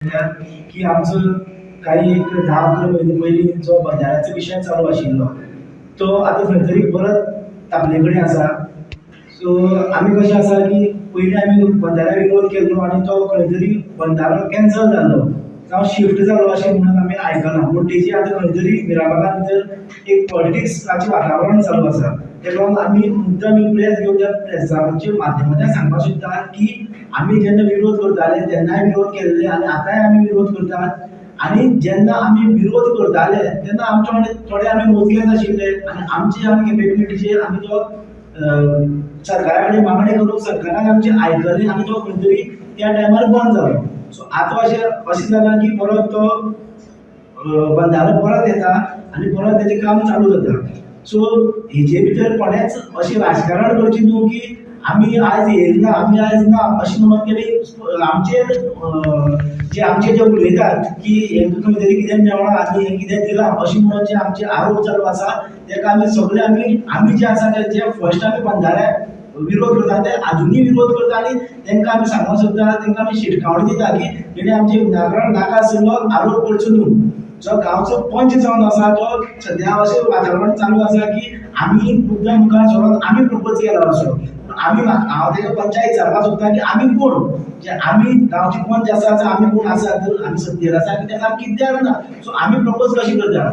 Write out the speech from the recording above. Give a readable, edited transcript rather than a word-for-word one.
की आमचो काही एक 10-11 म्हयने पयलीं जो बंदाऱ्याचो विशय चालू आशिल्लो तो आतां खंय तरी परत तापले कडेन आसा. सो आमी कशें आसा की पयलीं आमी बंदाऱ्या विरोध केल्लो आनी तो खंय तरी बंदारो कॅन्सल जाल्लो जावं शिफ्ट जालो अशें म्हणून आमी आयकलां. पूण तेजी आतां खंय तरी मिराबागान भितर एक पॉलिटिक्साचें वातावरण चालू आसा. तेका लागून आमी मुद्दम एक प्रेस घेवन त्या प्रेसाच्या माध्यमांतल्यान सांगपाक सोदता की आमी जेन्ना विरोध करताले तेन्नाय विरोध केल्ले आनी आतांय आमी विरोध करतात. आनी जेन्ना आमी विरोध करताले तेन्ना आमचे वांगडा थोडे आमी मोजकेच आशिल्ले आनी आमची आमी केपेबिलिटीचेर आमी तो सरकारा कडेन मागणी करून सरकारान आमची आयकली आनी तो खंय तरी त्या टायमार बंद जालो. सो आतां अशें जालां की परत तो बंदारो परत येता आनी परत तेजें काम चालू जाता. सो हेजे भितर कोणेच अशें राजकारण करचें न्हू की आमी आयज येयला आमी आयज ना अशें म्हणून तेणी आमचेर जे आमचे जे उलयतात की हेंकां खंय तरी कितें मेळ्ळां आनी हें कितें दिलां अशें म्हणून जे आमचे आरोप चालू आसा तेका आमी सगळे आमी जे आसा ते जे फर्स्ट आमी बंदाऱ्याक विरोध करता ते आजुनूय विरोध करता आनी तेंकां आमी सांगूंक सोदता, तेंकां आमी शिटकावणी दिता की तेणी आमचे विनाकारण नाका आशिल्लो आरोप करचो न्हू. जो गांवचो पंच जावन आसा तो सद्या अशें वातावरण चालू आसा की आमी मुद्दम मुखार सरोन आमी प्रपोज केला असो. आमी हांव तेका पंचायत विचारपाक सोदता की आमी कोण, जे आमी गांवचे पंच आसा आमी कोण आसा तर आमी सत्तेर आसा की तेका आमी कित्याक ना. सो आमी प्रपोज कशें करता?